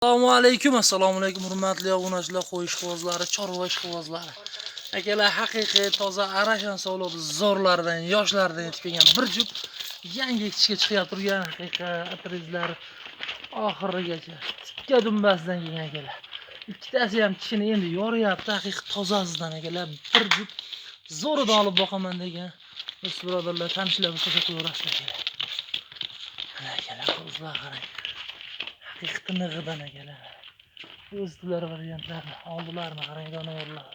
Assalomu alaykum, assalomu alaykum, hurmatli obunachilar, qo'y ishqibozlari, chorva ishqibozlari. Akalar, haqiqiy toza Arashan sovliq zo'rlardan, yoshlardan yetib kelgan bir juft yangi ekishga chiqyapti turgan haqiqiy atrezlar oxirigacha tikka dumbasidan kelgan akalar. Ikkitasi ham tishini endi yoryapti, haqiqiy tozasidan akalar. Bir juft zo'rida olib boqaman degan do'st birodarlar, tanishlar bo'lsa qo'yaverasizlar akalar. Mana akalar, ko'zlar qarang. Haqiqiy tinig'idan akalar. O'zlari variantlarni, oldilarini qarang, jonivorlar.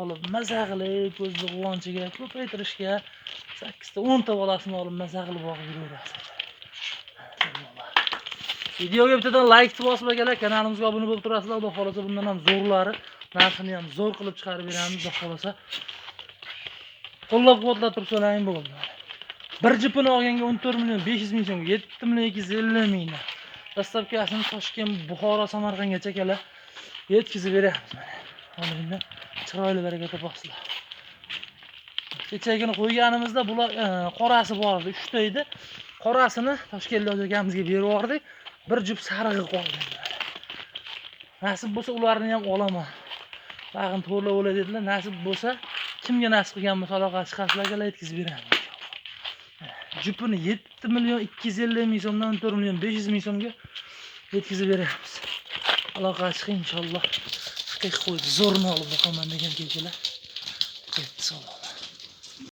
Olib maza qilib, ko'zni quvonchiga ko'paytirishga 8 ta 10 ta bolasini olib maza qilib boqib yuraverasiz. Videoga bittadan like bosib akalar, kanalimizga obuna bo'lib turasizlar. Xudo xolasa bundan ham zo'rlari, narxini ham zo'r qilib chiqarib beramiz, xudo xolasa. Qo'llab-quvvatlab tursalaring bo'ldi. Bir jipini olganga 14 million 500 ming so'mga, 7 million 250 mingdan. Доставка sini Toshkent, Buxoro, Samarqandgacha akalar yetkazib beramiz mana. Olinglar, chiroyli baraka topasizlar. Kechagina qo'yganimizda bular qorasi bor edi, 3 ta edi. Qorasini Toshkentlik akamizga berib yubordik. Bir juft sarig'i qoldi. Nasib bo'lsa ularni ham olaman. Tag'in to'rla bo'ladi dedilar. Nasib bo'lsa, kimga nasib qilgan bo'lsa aloqa chiqasizlar, akalar, yetkazib beramiz inshaalloh. Jupini 7 million 250 ming so'mdan 14 million 500 ming so'mga yetkazib beramiz. Aloqa chiqing inshaalloh. Haqiqiy qo'ydi, zo'rini olib boqaman degan kechalar. Ketdi, sog'.